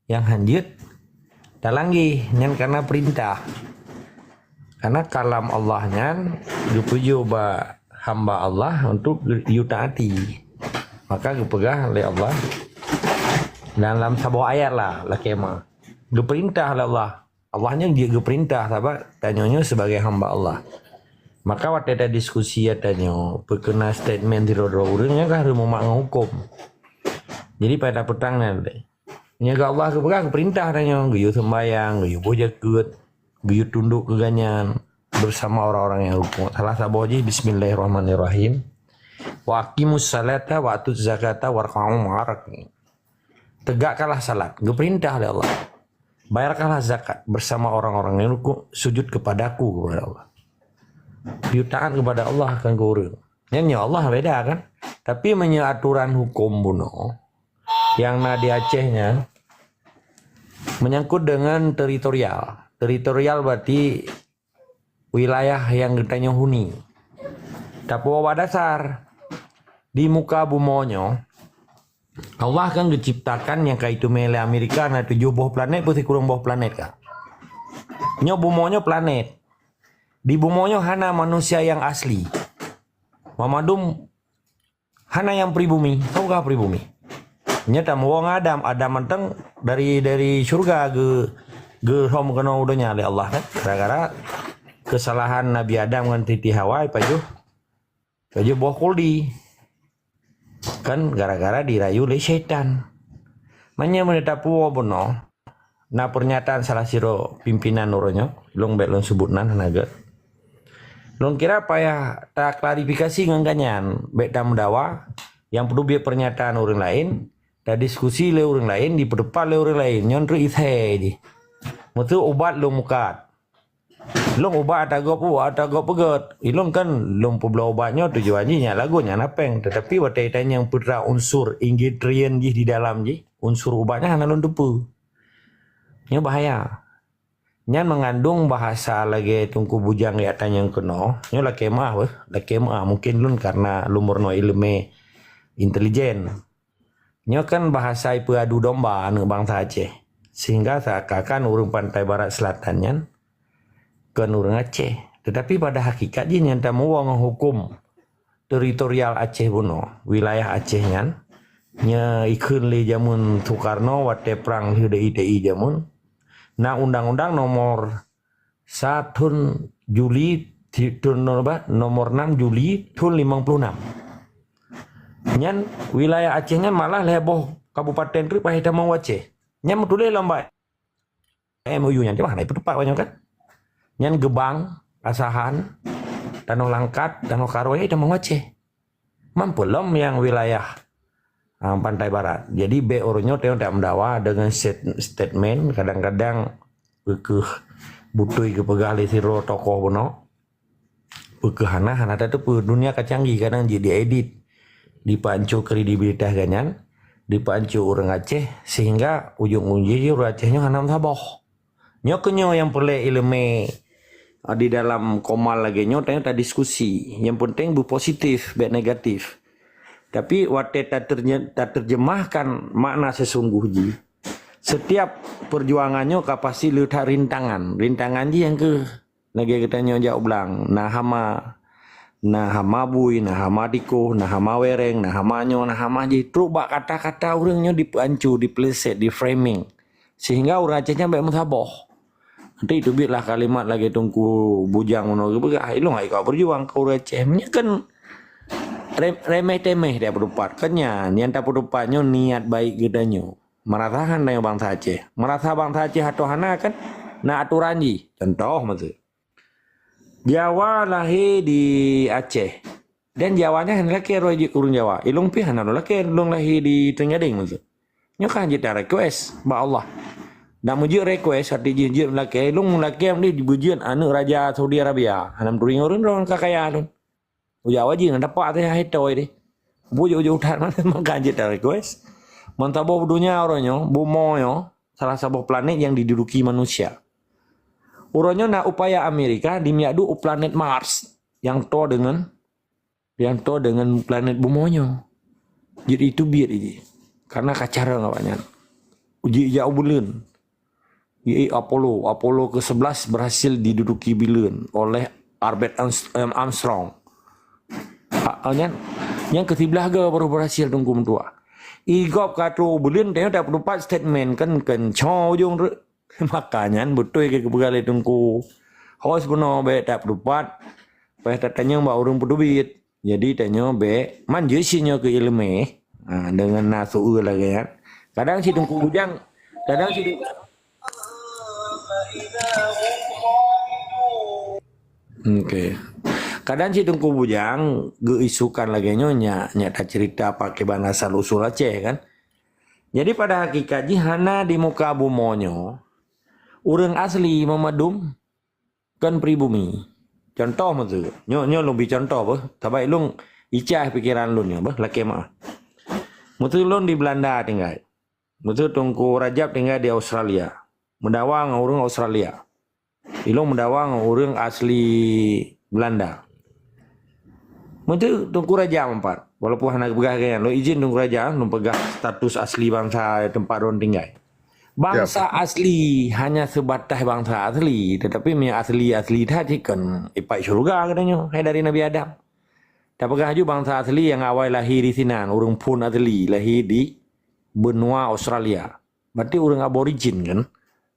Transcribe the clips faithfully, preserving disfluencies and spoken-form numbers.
nyang hanjeuet talanggeh, nyan karena peurintah. Karena kalam Allah nyan geupeujeuet bak hamba Allah untuk geuyue taati. Maka geupeugah lé Allah dalam saboh ayat lah, lakée meu'ah. Geupeurintah lé Allah. Allah nyan jeuet geupeurintah sabab tanyoe nyoe sebagai hamba Allah. Maka watée tadiskusi ata nyoe, peukeunan statement sidroe-droe ureuëng nyan ka hareuem umat ngon huköm. Jadi pada peutang nyan lé. Nyoe Allah geupeugah geupeurintah tanyoe, geuyue seumbahyang, geuyue boh jakeuet, geuyue tundok keu gobnyan bersama orang-orang yang rukuk. Salah saboh jih bismillahirrahmanirrahim. Wa aqimus salata wa atuz zakata warka'u ma'ar raki'in. Tegakkanlah salat, geupeurintah lé Allah. Bayarkanlah zakat bersama orang-orang yang rukuk, sujud kepadaku kepada Allah. Geuyue taat kepada Allah, kon keu ureuëng. Nyan nyoe Allah beda kan? Tapi meunyoe aturan huköm bunoe nyang na di Aceh nyan menyangkut dengan teritorial. Teritorial berarti wilayah nyang geutanyoe huni. Tapi bak dasar di muka bumoe nyoe, Allah kan geuciptakan nyang ka itume lé Amerika na tujoh boh planet peusikureueng boh planet ka. Nyoe bumoe nyoe planet. Di bumoe nyoe hana manusia nyang asli. Mamandum hana nyang pribumi, soe ka pribumi. Nyoe tamuwoe ngon Adam, Adam mantong dari, dari syurga geu-, geuhom keunoe u donya lé Allah kan. Gara-gara keusalahan Nabi Adam ngon Siti Hawa, ipajoh, ipajoh boh khuldi. Kan gara-gara dirayu lé syaitan. Meunyoe meuneuh tapuwoe bunoe, na pernyataan salah sidroe pimpinan uroe nyoe, lôn bék lôn sebut nan hana gét. Lôn kira payah taklarifikasi ngon gobnyan, bék tameudawa, nyang peuteubiet pernyataan ureuëng laén, tadiskusi lé ureuëng laén, dipeuteupat lé ureuëng laén, nyoe treuk isée jih. Meuseu ubat lôn mukat. Lôn ubat ata gob, ubat ata gob peugét. Ilôn kan lôn peubloe ubat nyoe tujuan jih nyan lagot nyan apeng. Tetapi watée itanyong peue teuma unsur ingredient jih di dalam jih, unsur ubat nyan hana lôn teupeue. Nyoe bahaya. Nyan mengandung bahasa lagée Teungku Bujang jak tanyong keunoe. Nyoe lakée meu'ah beuh, lakée meu'ah. Mungkin lôn karena lôn meurunoe iéleumé intelijen. Nyoe kan bahasa ipeuadu domba aneuëk bansa Aceh, sehingga seakan-akan ureuëng Pantai Barat Selatan nyan kon ureuëng Aceh. Tetapi pada hakikat jih nyang tamuwoe ngon huköm teritorial Aceh bunoe, wilayah Aceh nyan, nyoe ikheun lé jameun Soekarno watée prang lheueh T I T I jameun, na undang-undang nomor sa thon Juli, thi-, thon nomor, nomor enam Juli thon limong ploh enam. Nyan wilayah Aceh nyan malah lhée boh kabupaten treuk paih tamong u Aceh. Nyan meutuléh lom bak M O U nyan, cuma hana ipeuteupat awaknyan kan. Nyan Gebang, Asahan, Tanoh Langkat, Tanoh Karo, nyan tamong u Aceh. Mampu lom nyang wilayah, ah, Pantai Barat. Jadi bék uroe nyoe teuh tak meudawa dengan stat-, statement, kadang-kadang keuh beutôi geupeugah lé sidroe tokoh bunoe. Peu keuh hana, hana tateupeue. Dunia ka canggih, kadang jeuet diedit. Dipeuanco kredibilitas gobnyan, dipeuanco ureuëng Aceh, sehingga ujong-ujong jih ureuëng Aceh nyoe hana meusaboh. Nyoe keuh nyoe nyang peureulée iéleumé, ah, di dalam komal lagée nyoe, tanyoe tadiskusi. Nyang penting beupositif, bék negatif. Tapi watée tateurje-, tateurjemahkan makna sesungguh jih, setiap perjuangan nyoe ka pasti le that rintangan. Rintangan jih nyang keuh lagée geutanyoe jak u blang, na hama, na hama bui, na hama tikoh, na hama wereng, na hama nyoe, na hama jih. Trok bak kata-kata ureuëng nyoe dipeuanco, dipeuleset, di-framing. Sehingga ureuëng Aceh nyan bék meusaboh. Nanti teubiet lah kalimat lagée Teungku Bujang meunoe geupeugah, "Ilôn hai kau berjuang keu ureuëng Aceh." Nyan kan rem-, remeh-temeh dia peuteupat. Kan nyan, nyang tapeuteupat nyoe niat baik geutanyoe. Meurasa han tanyoe bansa Aceh. Meurasa bansa Aceh atau hana kan na aturan jih. Contoh masa. Jawa lahé di Aceh. Dan Jawa nyan hana lakée roh jeuet keu ureuëng Jawa. Ilôn pih hana lôn lakée, lôn lahé di Trenggadeng masa. Nyoe kan jeuet ta request bak Allah. Dak meujeuet request, hati jih jeuet meulakée, lôn meulakée meunan beujeuet aneuëk raja Saudi Arabia. Hana meuturi ngon ureuëng droe ka kaya lôn. Ujak wajih na dapat teuh hai toi deh. Bujôk-bujôk that mantong maka jeuet ta request. Mantong boh donya uroe nyoe, bumoe nyoe, salah saboh planet yang diduduki manusia. Uroe nyoe na upaya Amerika di miak duek u planet Mars yang to dengan, yang to dengan planet bumoe nyoe. Jadi itu biet ini. Karena kacarong awaknyan. Jijak u buleuen. Yaitu Apollo. Apollo ke sebelas berhasil diduduki buleuen oleh Albert Arms-, em, Armstrong. Ha, ha, nyan, nyan ke siblaih go baru berhasil Teungku meutuah. Igob ka trok u buleuen, tanyoe tapeutupat statement kan, kan co ujong re-, maka nyan beutôi ke geupeugah lé Teungku. Hos bunoe bèk tapeutupat, payah tatanyong bak ureueng peuteubiet. Jadi tanyoe bèk, man jeuet sinyoe keu iéleumé, ha, deungon na seueu lagèe nyan. Kadang si Teungku Bujang, kadang si Teungku, oke. Kadang si Teungku Bujang geuisukan lagèe nyoe, nyak, nyak taceurita pakriban asal usul Aceh kan. Jadi pada hakikat jih hana di muka bumoe nyoe ureueng asli Muhammad Dum kon pribumi. Contoh meuteue. Nyoe, nyoe lôn bri contoh beuh. Saban lôn icah pikeran lôn nyoe beuh, lakèe meu'ah. Meuteue lôn di Belanda tinggai. Meuteue Teungku Rajab tinggai di Australia. Meudawa ngon ureueng Australia. Ilôn meudawa ngon ureueng asli Belanda. Meuteue Teungku Rajab meupat. Walaupun hana geupeugah lagèe nyan, lôn izin Teungku Rajab, lôn peugah status asli bansa teumpat lôn tinggai. Bangsa asli hanya sebatas bangsa asli, tetapi meunyoe asli-asli that cit kon ipat syeuruga geutanyoe, hai dari Nabi Adam. Tapeugah ju bangsa asli nyang awai lahé di sinan, ureueng phon asli lahé di benua Australia. Berarti ureueng aborigin kan,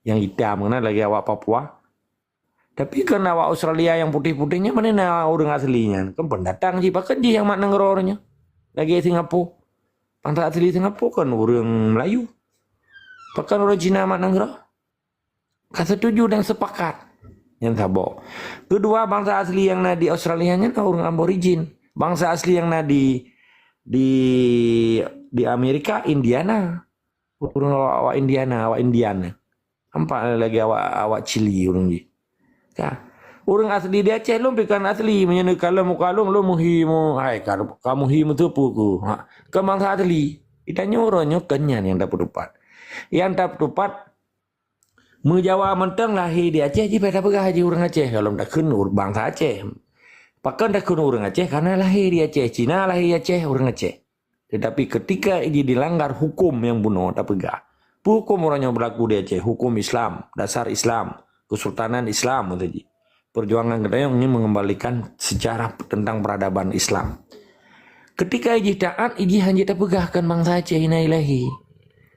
nyang itam kan lagèe awak Papua. Tapi kan awak Australia nyang putéh-putéh nyan, meunan na ureueng asli nyan? Kan pendatang jih, pakon jih nyang mat nanggroe nyoe? Lagèe Singapura. Bangsa asli Singapura kan ureueng Melayu. Pakon ureueng Cina mat nanggroe? Ka setuju dan sepakat. Nyan saboh. Keudua, bangsa asli nyang na di Australia nyan ureueng aborigin. Bangsa asli nyang na di, di, di Amerika, Indiana. Ureueng awak, awak Indiana, awak Indian. Nampak lagèe awak, awak Chili ureueng jih. Ka. Ureueng asli di Aceh lôn pih kon asli, meunyoe neukalon muka lôn, lôn meuhi mu-, hai, ka, ka meuhi meuteupeu ku. Ha, kon bangsa asli. Geutanyoe uroe nyoe kon nyan nyang tapeutupat. Nyang tapeutupat, meujawa mantong lahé di Aceh jih payah tapeugah jih ureueng Aceh, gohlom takheun ur-, bangsa Aceh. Pakon takheun ureueng Aceh? Karena lahé di Aceh, Cina lahé di Aceh, ureueng Aceh. Tetapi ketika jih dilanggar hukum nyang bunoe tapeugah, peue hukum uroe nyoe beulaku di Aceh? Hukum Islam, dasar Islam, kesultanan Islam, kata jih. Perjuangan geutanyoe ingin mengembalikan sejarah tentang peradaban Islam. Ketika jih taát, jih hanjeuet tapeugah kon bangsa Aceh inai lahé.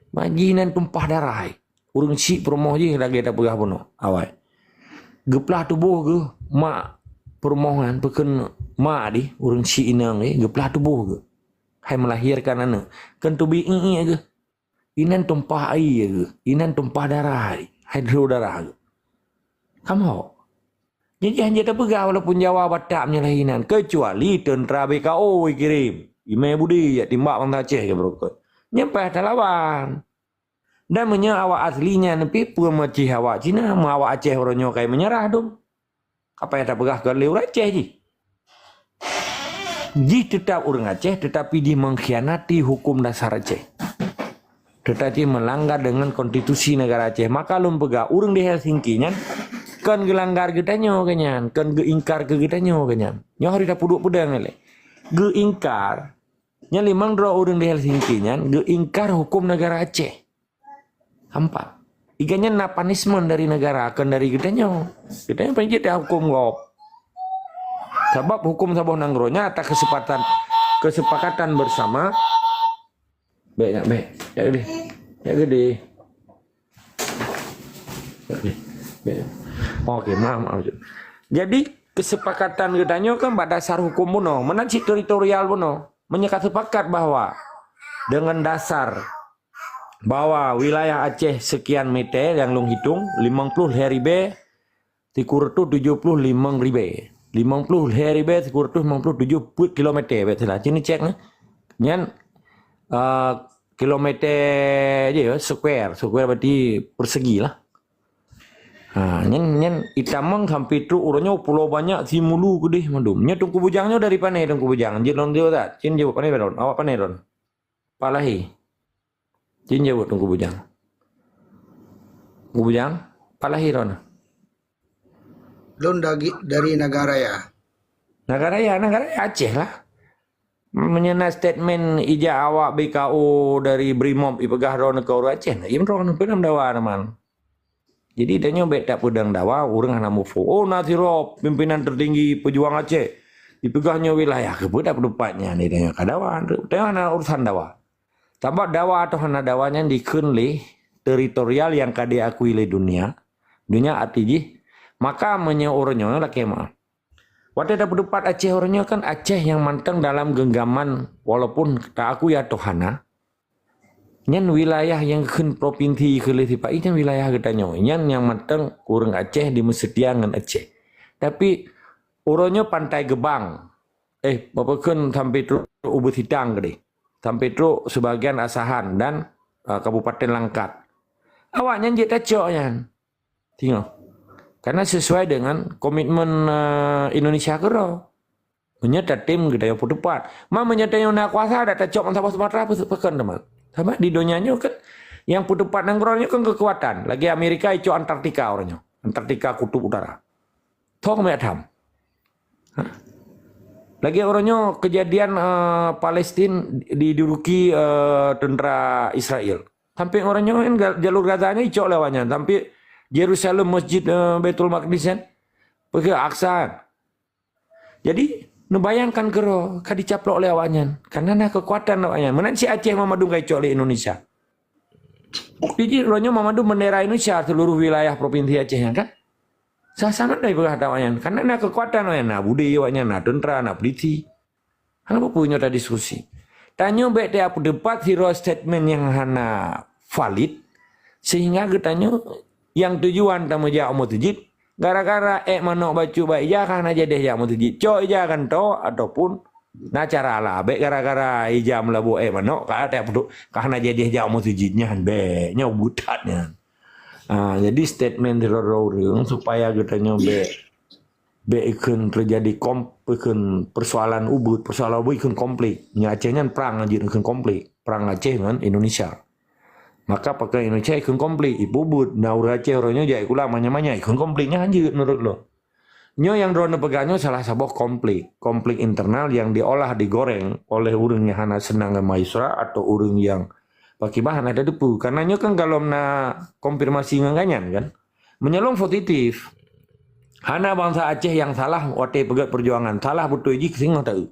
Mak jih nan tumpah darah. Ureueng syiek peurumoh jih lagèe tapeugah bunoe awai. Geuplah tuboh geuh mak peurumoh nyan, peukheun mak dih, ureueng syiek inong dih, geuplah tuboh geuh. Hai meulahirkan aneuk, kon teubiet iék geuh. Inan tumpah aie geuh, inan tumpah darah dih, hai deuh darah geuh. Kamoe. Jadi hanjeuet tapeugah walaupun Jawa Batak meunyoe lahé inan, keucuali teuntra B K O ikirém. Imé Budi jak timbak bangsa Aceh ke beurukot. Nyan payah talawan. Dan meunyoe awak asli nyan pih peue meucih awak Cina, meu awak Aceh uroe nyoe kai meunyeurah dum. Apa nyang tapeugah keu lé ureueng Aceh jih? Jih teutap ureueng Aceh, teutapi jih mengkhianati hukum dasar Aceh. Teutapi melanggar dengan konstitusi negara Aceh. Maka lôn peugah, ureueng di Helsinki nyan kon geulanggar geutanyoe keu nyan, kon geuingkar keu geutanyoe keu nyan. Nyoe harôh tapeuduek peudong lé. Geuingkar. Nyan limong droe ureueng di Helsinki nyan geuingkar hukum negara Aceh. Hampa. Iga nyan na punishment dari negara, kon dari geutanyoe. Geutanyoe pancit dah hukum gob. Sabab hukum saboh nanggroe nyan atas kesepakatan, kesepakatan bersama. Bèk, nyak, bèk. Nyak geudeh. Nyak geudeh. Nyak geudeh. Bèk. Oke, maaf, maaf. Jadi, kesepakatan geutanyoe kan bak dasar hukum bunoe. Meunan cit teritorial bunoe. Meunyoe ka sepakat bahwa dengan dasar bahwa wilayah Aceh sekian meter nyang lôn hitong, limong ploh lhèe ribèe sikureueng reutôh tujoh ploh limong ribèe. Limong ploh lhèe ribèe sikureueng reutôh limong ploh tujoh peuet kilometer, bèk salah. Sini cek, eh. Nyan, eh, kilometer je, ya, square. Square berarti persegi lah. Ha, nyan, nyan itamong sampai trok uroe nyoe pulo banyak simulu keudeh mandum. Nyoe Teungku Bujang nyoe dari pane Teungku Bujang? Jeuet lôn jaweueb that. Cen jaweueb pane lôn. Awak pane lôn? Pat lahé? Cen jaweueb Teungku Bujang. Teungku Bujang, pat lahé droeneuh? Lôn dagi-, dari Nagaraya. Nagaraya, Nagaraya Aceh lah. Meunyoe na statement ijak awak B K O dari Brimob ipeugah droeneuh keu ureuëng Aceh, na iem droeneuh peudong dawa teuma. Jadi tanyoe bék tapeudong dawa ureuëng hana muphom. Oh, na sidroe pimpinan tertinggi pejuang Aceh ipeugah nyoe wilayah, keupeue tapeudong pat nyan di tanyoe ka dawa. Tanyoe hana urusan dawa. Sabab dawa atau hana dawa nyan dikheun lé teritorial nyang ka diakui lé dunia. Dunia arti jih, maka meunyoe uroe nyoe lakée meuah. Watée tapeudong pat Aceh uroe nyoe kan Aceh nyang mantong dalam genggaman walaupun taakui atau hana. Nyan wilayah nyang kheun provinsi keu lé sipa-i nyan wilayah geutanyoe. Nyan nyang mantong ureuëng Aceh dimeuseutia ngon Aceh. Tapi uroe nyoe Pantai Gebang, eh, apa kheun sampai trok Ubit Sitang keudeh. Sampai trok sebagian Asahan dan, uh, Kabupaten Langkat. Awak nyan jeuet tacok nyan. Singoh. Karena sesuai dengan komitmen, eh, Indonesia keudroe. Meunyoe tatem geutanyoe peudong pat. Ma meunyoe tanyoe na kuasa dak tacok ban saboh Sumatera peue-, peue kheun teuma. Sabab di donya nyoe kan nyang peudong pat nanggroe nyoe kan keukuatan. Lagée Amerika icok Antartika uroe nyoe. Antartika Kutub Utara. Thong meudam. Ha? Lagée uroe nyoe kejadian, eh, Palestin diduduki, eh, tentara Israel. Sampai uroe nyoe kan ga-, jalur Gaza nyoe icok lé awak nyan. Sampai Yerusalem, Masjid, eh, Baitul Maqdis nyan. Peue kheun Aqsa. Jadi, neubayangkan keudroe ka dicaplok lé awak nyan. Karena na keukuatan awak nyan. Meunan cit Aceh mandum ka icok lé Indonesia. Bukti jih uroe nyoe mandum bendera Indonesia seluruh wilayah provinsi Aceh nyan kan. Sah-sah mantong ipeugah awak nyan. Karena na keukuatan awak nyan. Na budé awak nyan, na tentara, na polisi. Hana peue-peue nyoe tadiskusi. Tanyoe bék tapeudong pat sidroe statement nyang hana valid, sehingga geutanyoe nyang tujuan tameujak u meuseujid, gara-gara ék manok bacut bak ija ka hana jadeh jak meuseujid. Cok ija gantoe ataupun na cara laén. Bék gara-gara ija meulaboh ék manok ka, ka hana jadeh jak u meuseujid nyan. Bék, nyoe butat nyan. Ah, jadi statement sidroe-droe ureuëng supaya geutanyoe bék bék ikheun terjadi kom-, ikheun persoalan ubit, persoalan ubit ikheun konflik. Nyan Aceh nyan prang jeuet ikheun konflik, prang Aceh ngon Indonesia. Maka pakon Indonesia ikheun konflik, ipeubuet, na ureuëng Aceh uroe nyoe jak ikula manyang-manyang, ikheun konflik nyan jeuet menurut lôn. Nyoe nyang droeneuh peugah nyoe salah saboh konflik, konflik internal yang diolah digoreng oleh ureuëng nyang hana seunang ngon Maisra atau ureuëng nyang pakibah hana tateupeue. Karena nyoe kan golom na konfirmasi ngon ganyan kan. Meunyoe lôn positif, hana bansa Aceh nyang salah watée peugét peujuangan, salah beutôi jih singoh taeu.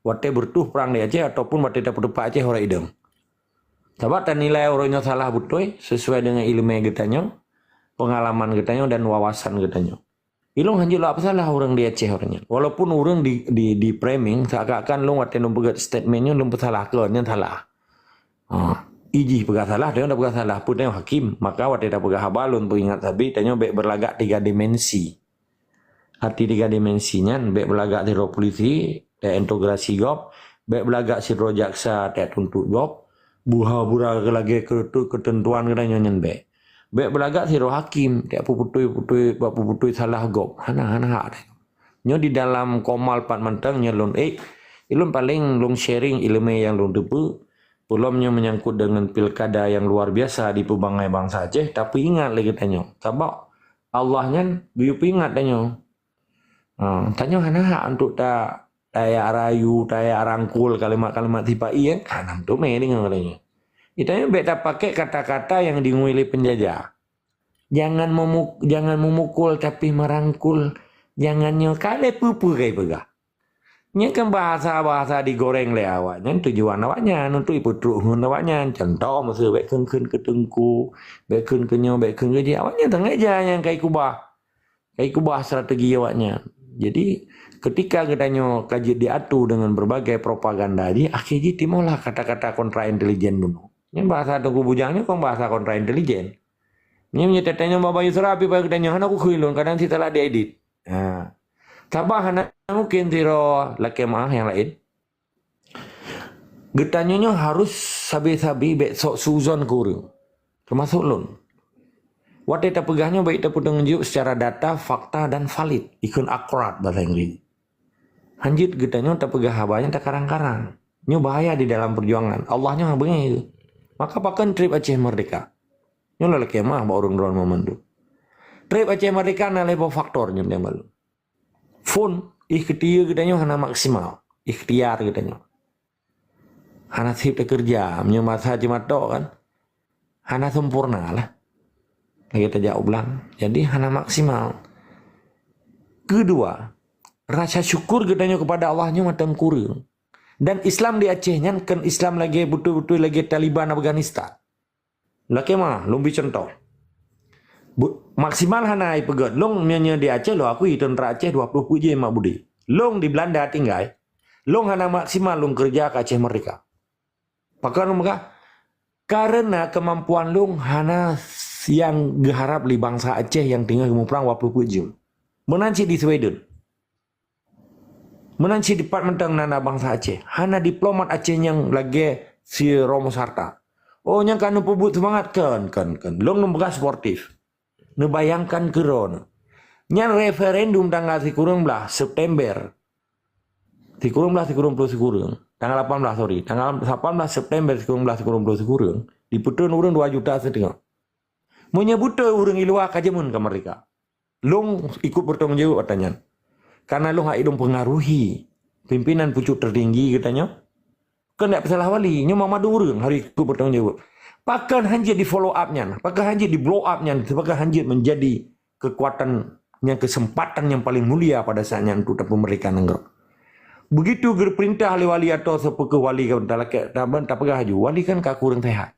Watée beureutoh prang di Aceh ataupun watée tapeudong pat Aceh uroe idong. Sabab tanilai uroe nyoe salah beutôi sesuai dengan iéleumé geutanyoe, peungalaman geutanyoe dan wawasan geutanyoe. Ilôn hanjeuet lôn peusalah ureuëng di Aceh uroe nyan. Walaupun ureuëng di, di, di framing seakan-akan lôn watée lôn peugét statement nyoe lôn peusalah, kon nyan salah. Ha, ijih peugah salah, tanyoe dak peugah salah, peue tanyoe hakim. Maka watée tapeugah haba lôn peuingat sabe, tanyoe bék beulagak tiga dimensi. Arti tiga dimensi nyan, bék beulagak sidroe polisi, tainterogasi gob, bék beulagak sidroe jaksa, tatuntut gob, buha-buha lagée keu-, keuteuntuan geutanyoe nyan bék. Bék beulagak sidroe hakim, tapeuputui-putui, bak peuputui salah gob. Hana, hana hak. Nyoe di dalam komal pat mantong nyoe lôn, eh, ilôn paleng lôn sharing iéleumé nyang lôn teupeue. Peulom nyoe menyangkut dengan pilkada yang luar biasa di peubangai bansa Aceh, tapi ingat lé geutanyoe. Sabab Allah nyan geuyue peuingat tanyoe. Ha, tanyoe hana hak untuk ta-, tayak rayu, tayak rangkul kalimat-kalimat sipa-i, kan? Hana meuteumé deungoe lagée nyoe. Tanyoe bék tapaké kata-kata yang dingui lé penjajah. Jangan memu-, jangan memukul tapi merangkul. Jangan nyoe ka lé peue-peue ka ipeugah. Nyan kan bahasa-bahasa digoreng lé awak nyan, tujuan awak nyan untuk ipeutrok ngon awak nyan. Contoh, miseu bék kheun-kheun keu teungku, bék kheun keu nyoe, bék kheun keu jih. Awak nyan teungoh ja nyang ka ikubah. Ka ikubah strategi awak nyan. Jadi, ketika geutanyoe ka jeuet diatu dengan berbagai propaganda jih, akhé jih timohlah kata-kata kontra intelijen bunoe. Nyan bahasa Teungku Bujang nyoe kon bahasa kontra intelijen. Nyan meunyoe tatanyoe bak Bayu Sera, pi bak geutanyoe hana kukhui lôn, kadang sit salah diedit. Ha. Sabab hana mungken sidroe lakée meuah nyang laén. Geutanyoe nyoe harus sabe-sabe bék sok suuzon keu ureuëng, teumasok lôn. Watée tapeugah nyoe bék tapeuteungeujok secara data, fakta, dan valid, ikheun akurat bahasa Inggris. Hanjeuet geutanyoe tapeugah haba nyang takarang-karang. Nyoe bahaya di dalam peujuangan. Allah nyoe beungéh. Maka pakon treb Aceh Merdeka? Nyoe lôn lakée meuah bak ureuëng droeneuh mandum. Treb Aceh Merdeka na lhée boh faktor nyoe nyang balu. Phon, ikhtiyar geutanyoe hana maksimal. Ikhtiyar geutanyoe. Hana sép teukeureuja, meunyoe masa jimatok kan, hana sempurna lah. Lagée tajak u blang, jadi hana maksimal. Keudua, rasa syukur geutanyoe keupada Allah nyoe mantong kureueng. Dan Islam di Aceh nyan kon Islam lagée beutôi-beutôi lagée Taliban Afghanistan. Lakée ma, lôn bri cuntoh. Bu-, maksimal hana ipeugét. Lôn meunyoe di Aceh, lôn akui teuntra Aceh dua ploh peuet jih mak budi. Lôn di Belanda tinggai, lôn hana maksimal lôn keureuja keu Aceh Merdeka. Pakon lôn peugah? Kareuna keumampuan lôn hana nyang geuharab lé bansa Aceh nyang teungoh geumuprang dua ploh peuet jeuem. Meunan cit di Sweden. Meunan cit dipat mantong na, na bansa Aceh. Hana diplomat Aceh nyang lagée si Ramos Harta. Oh, nyang ka neupeubuet seumangat, kon, kon, kon. Lôn, lôn peugah sportif. Neubayangkan keu droeneuh. Nyan referendum tanggal sikureueng blaih September. Sikureueng blaih, sikureueng ploh sikureueng. Tanggal lapan blaih, sorry. Tanggal lapan blaih September sikureueng blaih, sikureueng ploh sikureueng. Dipeutreun ureuëng dua juta siteungoh. Meunyoe beutôi ureuëng i luwa ka jameun ka merdeka. Lôn ikut bertanggung jaweueb ata nyan. Karena lôn hai lôn pengaruhi pimpinan pucuk tertinggi geutanyoe. Kon dak peusalah wali, nyoe mandum ureuëng harus ikut bertanggung jaweueb. Pakon hanjeuet di follow up nyan, pakon hanjeuet di blow up nyan, pakon hanjeuet menjadi kekuatan nyang kesempatan nyang paling mulia pada saat nyan untuk tapeumerdeka nanggroe. Begitu geupeurintah lé wali atau seupeukeue wali ka talakée, taban tapeugah laju, wali kan ka kureueng sehat.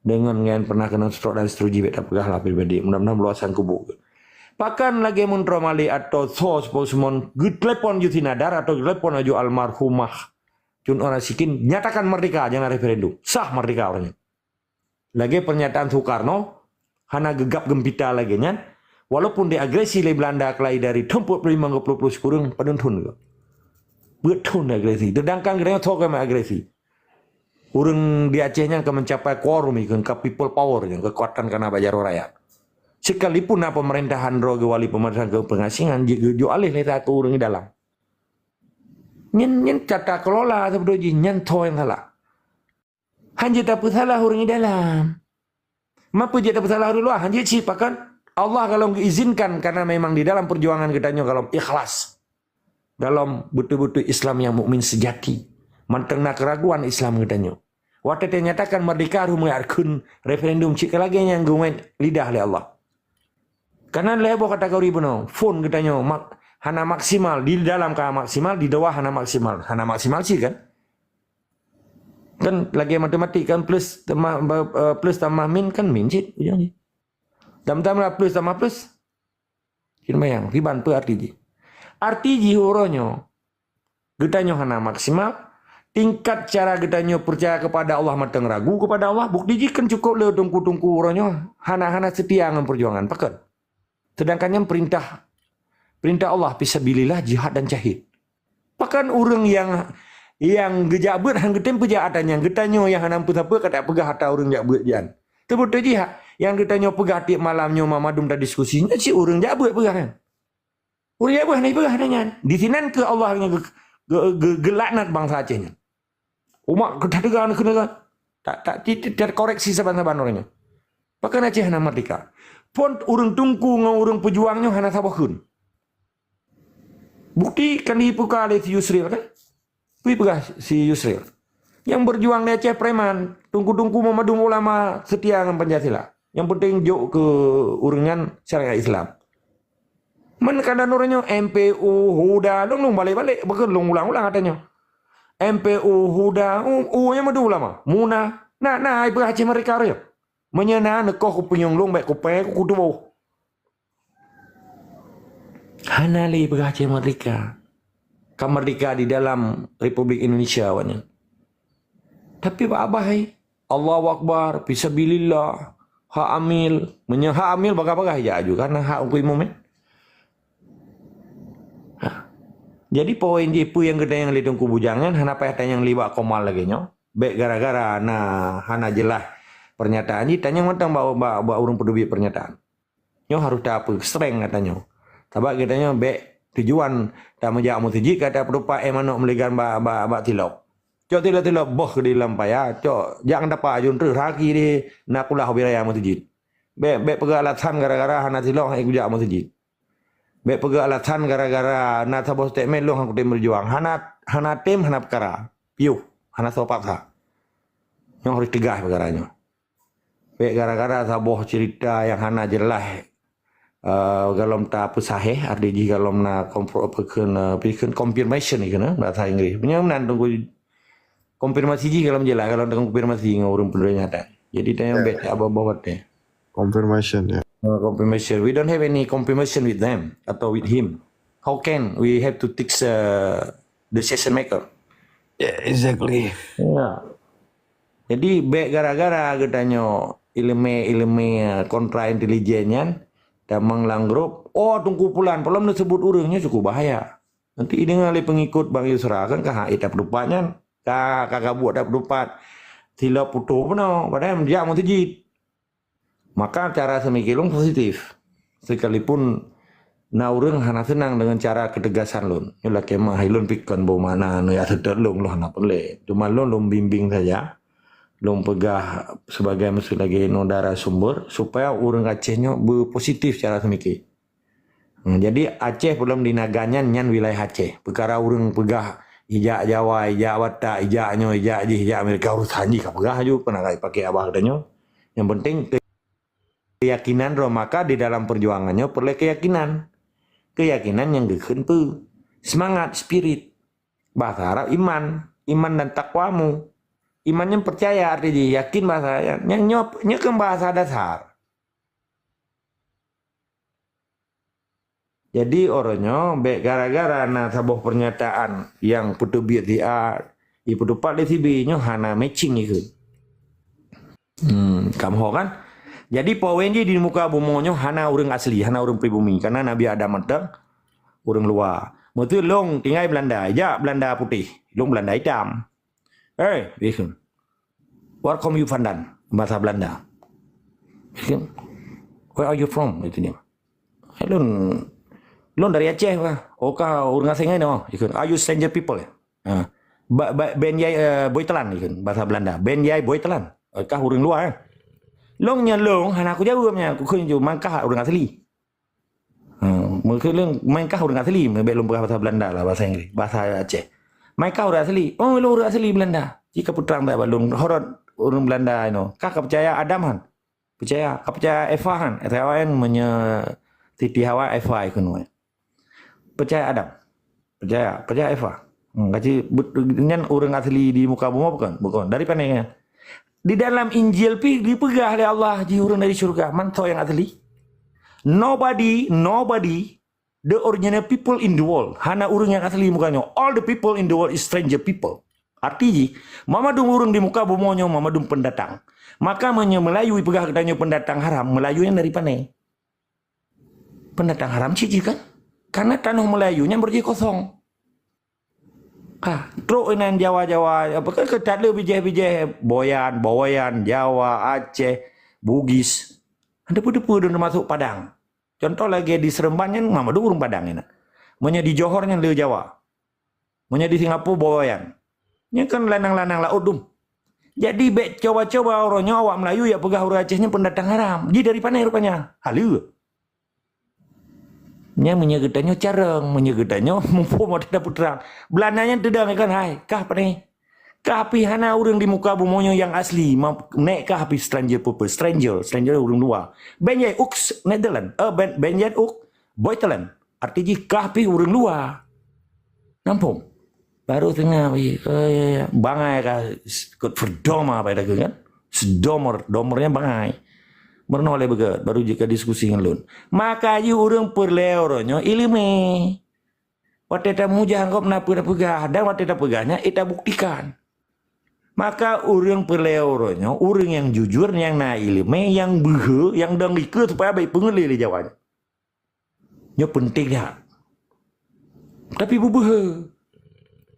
Deungon nyan pernah keunong stroke dan seterusnya, bék tapeugah lah pribadi. Mudah-mudahan meuluasang kubu. Pakon lagée meuntroe Malik atau so spokesman geutelepon Justinadar atau geutelepon laju almarhumah Cun Orang Sikin, nyatakan merdeka, jangan referendum. Sah merdeka orang nyan. Lagée pernyataan Soekarno, hana geugab geumpita lagée nyan, walaupun diagresi lé Belanda keulai dari thon peuet ploh limong keu ploh ploh sikureueng, padum thon ke? Peuet thon diagresi. Sedangkan geutanyoe tho keuh agresi. Ureuëng di Aceh nyan ka mencapai quorum ikon ka people power nyan, kekuatan kana bak jaroe rakyat. Sekalipun na pemerintahan droe geuwali pemerintahan keu pengasingan, ji-, geujok alih lé sapeue ureuëng di dalam. Nyan, nyan tata kelola sabeutôi jih, nyan tho nyang salah. Hanjeuet tapeusalah ureuëng di dalam. Mapa jeuet tapeusalah ureuëng luwa? Hanjeuet cit, pakon Allah kalau geuizinkan, karena memang di dalam perjuangan geutanyoe kalau ikhlas. Dalam betul-betul Islam yang mukmin sejati. Mantong na keraguan Islam geutanyoe. Watée tanyatakan merdeka, rumoh kheun referendum cit ka lagée nyang geuwét lidah lé Allah. Karena lhée boh kategori bunoe, phon geutanyoe mak-, hana maksimal, di dalam ka maksimal, di luwa hana maksimal. Hana maksimal cit kan? Kan lagée matematik kan, plus tambah, eh, plus tambah min kan min cit ujong jih. Tambah plus tambah plus. Cit mayang, riban peue arti jih? Arti jih uroe nyoe, geutanyoe hana maksimal, tingkat cara geutanyoe percaya kepada Allah mantong ragu kepada Allah, bukti jih kan cukup le teungku-teungku uroe nyoe hana-hana setia ngon perjuangan. Pakon? Sedangkan nyan perintah, perintah Allah, fisabilillah, jihad dan syahid. Pakon ureuëng nyang, nyang geujak beuet han geutem peujak ata nyan, geutanyoe nyang hana peue-sapeue ka tapeugah ata ureuëng jak beuet nyan. Teubeutôi jih, nyang geutanyoe peugah tieb malam nyoe mandum tadiskusi, nyan cit ureuëng jak beuet peugah nyan. Ureuëng jak beuet hana jipeugah ata nyan. Di sinan keuh Allah nyang geu-, geu-, geu-, geulaknat bansa Aceh nyan. Umat ka teuga keuneuk tak, tak, ti-, ti-, terkoreksi saban-saban ureuëng nyoe. Pakon Aceh hana merdeka? Phon ureuëng teungku ngon ureuëng peujuang nyoe hana saboh kheun. Bukti kan dibuka lé si Yusril kan? Kui peugah si Yusril. Nyang berjuang di Aceh preman, teungku-teungku mandum ulama setia ngon Pancasila. Nyang penting jok keu ureuëng nyan syariat Islam. Meunan ka dan ureuëng nyoe M P U, HUDA, lôn, lôn balek-balek, bukon lôn ulang-ulang ata nyoe. M P U, HUDA, U, U nyan mandum ulama. MUNA, na, na, ai peugah Aceh merdeka raya. Meunyoe na neukoh kupinyueng lôn, bék kupée kutuboh. Hana lé peugah Aceh merdeka. Ka merdeka di dalam Republik Indonesia awaknyan. Tapi bak babah hai, Allahu Akbar, fisabilillah, hak amil. Meunyoe hak amil bagah-bagah ija aju, karena hak ureuëng imum, eh. Ha. Jadi poin jih peue nyang geutanyoe lé Teungku Bujang nyan hana payah tanyong lé bak komal lagée nyoe. Bék gara-gara na hana jeulaih pernyataan jih tanyong mantong bak, bak, bak ureuëng peuteubiet pernyataan. Nyoe harôh tapeustreng geutanyoe. Sabab geutanyoe bék tujuan tameujak meuseujid ka tapeutupat éh manok meuligan bak, bak, bak tilok. Cok tilok-tilok boh di lam paya, cok jak ngon tapa jun treuh raki di na kulah ubé raya meuseujid. Bék, bék peugah alasan gara-gara hana tilok han kujak meuseujid. Bék peugah alasan gara-gara na saboh statement lôn han kutem meujuang. Hana, hana tem, hana peukara. Piôh. Hana soe paksa. Nyoe harus tegas peukara nyoe. Bèk gara-gara saboh cerita nyang hana jeulaih, eh, galom tapeusahih, arti jih galom na kompro-, apa kheun, eh, apa kheun, confirmation ikheun, eh, bahasa Inggris. Meunyoe meunan teungku konfirmasi jih galom jeulaih, galom takonfirmasi ngon ureueng peuneuringatan. Jadi, tanyoe bèk abah-abah watèe. Confirmation, ya. Uh, confirmation. We don't have any confirmation with them atau with him. How can we have to teach, uh, the decision maker? Yeah, exactly. Ya. Jadi, bèk gara-gara geutanyoe ileumèe-ileumèe, uh, kontra intelijen nyan, tamong lam grup, "Oh, Teungku Pulan, palom neuseubut ureueng nyoe cukup bahaya." Nanti ideungoe lé peungikut Bang Yusra kan ka hak ita peutupat nyan. Ka, ka gabuek ita peutupat. Silop putôh bunoe, padahai jak meuseujid. Maka cara seumike lôn positif. Sekalipun na ureueng hana seunang deungon cara keutegasan lôn. Nyoe lakèe meuhai lôn pikon boh makna nyoe ya seutôt lôn, lôn hana peureulèe. Cuma lôn, lôn bimbing saja. Lôn peugah sebagai meuseu lagèe nyoe dara sumber supaya ureueng Aceh nyoe beupositif cara seumike. Hmm, jadi Aceh peulom di naga nyan, nyan wilayah Aceh. Peukara ureueng peugah ijak Jawa, ijak Batak, ijak nyoe, ijak jih, ijak Amerika, urusan jih ka peugah aju, peue na ka ipakè abah geutanyoe. Nyang penting keuyakinan droe, maka di dalam perjuangan nyoe peureulèe keuyakinan. Keuyakinan nyang geukheun peue? Seumangat, spirit. Bahasa Arab iman, iman dan takwamu. Iman nyan peucaya, arti jih yakin bahasa nyan. Nyan nyoe, nyoe kan bahasa dasar. Jadi, uroe nyoe bèk gara-gara na saboh pernyataan nyang peuteubiet di A, ipeutupat di si B, nyoe hana matching ikheun. Hmm, kamoe kan? Jadi, poin jih di muka bumoe nyoe hana ureueng asli, hana ureueng pribumi. Karena Nabi Adam mantong ureueng luwa. Meuseu lôn tinggai Belanda, jak Belanda putéh, lôn Belanda itam. "Hey," ikheun. "Welcome you Pandan," bahasa Belanda. Ikheun, "Where are you from?" Itu dia. "Eh, lôn, lôn dari Aceh, bah." "Oh, kah ureueng asing nyoe?" Ikheun, "Are you stranger people?" Ha. "Ba-, ba-, ben yai, eh, beutelan," ikheun, bahasa Belanda. "Ben yai beutelan." "Oh, kah ureueng luwa, eh?" Lôn nyan lôn, hana kujaweueb nyan, kukheun ju, "Man kah ureueng asli?" Ha, meukeuleueng, "Man kah ureueng asli?" Meubèk lôn peugah bahasa Belanda lah, bahasa Inggris, bahasa Aceh. "Man kah ureueng asli?" "Oh, lôn ureueng asli Belanda." Jika peutrang that bak lôn, horot ureueng Belanda inoe. "Kah ka peucaya Adam han?" "Peucaya." "Ka peucaya Eva han?" Eva nyan meunyoe Siti Hawa, Eva ikheun. "Peucaya Adam." Peucaya, peucaya Eva. Hmm, kaji bet-, nyan ureueng asli di muka bumoe bukon? Bukon. Dari pane nyan? Di dalam Injil pih dipeugah lé Allah jih ureueng dari syurga. Man soe nyang asli? Nobody, nobody, the original people in the world. Hana ureueng nyang asli muka nyoe. All the people in the world is stranger people. Arti jih, mamandum ureueng di muka bumoe nyoe mamandum pendatang. Maka meunyoe Meulayu ipeugah geutanyoe pendatang haram, Meulayu nyan dari pane? Pendatang haram cit jih kan? Karena tanoh Meulayu nyan beurjih kosong. Ha, trok inan Jawa-Jawa, apa ke, ke that le bijéh-bijéh, Boyan, Boyan, Jawa, Aceh, Bugis. Ada peuteupeu dan termasuk Padang. Contoh lagèe di Seremban nyan, memang ada ureueng Padang inan. Meunyoe di Johor nyan le Jawa. Meunyoe di Singapura, Boyan. Nyan kan lanang-lanang laôt dum. Jadi, bèk coba-coba uroe nyoe awak Meulayu jak peugah ureueng Aceh nyan pendatang haram. Jih dari pane rupanya? Haleue. Nyan meunyoe geutanyoe carông, meunyoe geutanyoe muphom watèe tapeutrang. Belanda nyan teudong kan, hai, kah pane? Kah pih hana ureueng di muka bumoe nyoe nyang asli, ma-, nèk kah pih stranger people, stranger, stranger ureueng luwa. Ben jy ook Nederland, eh, ben, ben jy ook buitenland. Arti jih kah pih ureueng luwa. Namphom. Baru teungoh, oh, ya, ya, ya. Bangai ka s-, kot verdomme bak lagèe kan. Sedomer, domer nyan bangai. Meurunoe lé beugèt, baru jeuet ka diskusi ngon lôn. Maka jih ureueng peureulèe uroe nyoe ileumé. Watèe tameujah gobnyan peue tapeugah, dan watèe tapeugah nyan, eh, tabuktikan. Maka ureueng peureulèe uroe nyoe, ureueng nyang jujur, nyang na ileumé, nyang beuhe, nyang dong ikeue supaya bèk peungeulé lé Jawa nyoe. Nyoe peunteng that. Tapi beubeuhe.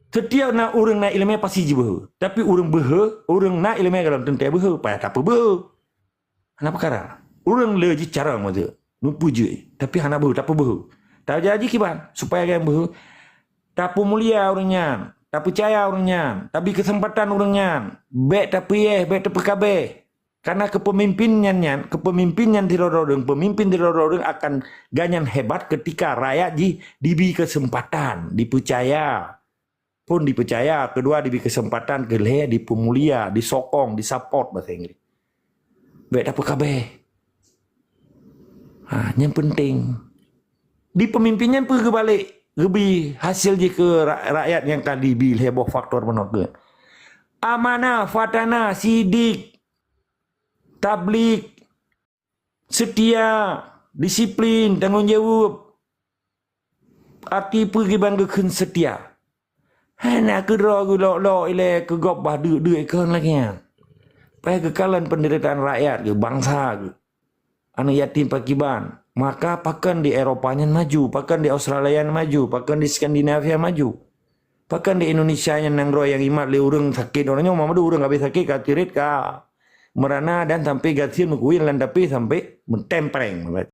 Setiap na ureueng na ileumé pasti jibeuhe. Tapi ureueng beuhe, ureueng na ileumé galom teuntèe beuhe, payah tapeubeuhe. Hana peukara. Ureueng le jih carông meuteuk, neupeujeuet, tapi hana beuhe, tapeubeuhe. Tajaji kiban, supaya gobnyan beuhe, tapeumulia ureueng nyan, tapeucaya ureueng nyan, tabi keuseumpatan ureueng nyan, bèk tapeuyèh, bèk tapeukabeh. Karena keupeumimpin nyan, nyan, keupeumimpin nyan sidroe-droe ureueng, peumimpin sidroe-droe ureueng akan gobnyan hebat ketika rakyat jih dibi keuseumpatan, dipeucaya. pun dipeucaya, keudua dibri keuseumpatan, keulhèe dipeumulia, disokong, disupport bahasa Inggris. Bèk tapeukabeh. Ha, nyang penting. Di peumimpin nyan peue geubalek, geubri hasil jih keu ra-, rakyat nyang ka dibi lhèe boh faktor meunoe keuh. Amanah, fatanah, sidik, tablig, seutia, disiplin, tanggong jaweueb. Arti peue kiban geukheun seutia? Hana keudroe geulok-lok ilèe keu gob bah deuk-deuk ikon lagèe nyan. Payah geukalon peundeuritaan rakyat geuh, bansa geuh. Aneuk yatim pakiban. Maka pakon di Eropa nyan maju, pakon di Australia nyan maju, pakon di Skandinavia maju. Pakon di Indonesia nyan nanggroe nyang imat lé ureueng sakét, ureueng nyoe meudeh ureueng habéh sakét ka tirit ka meurana dan sampai gasien meukuwin lam tapi sampai meutempreng.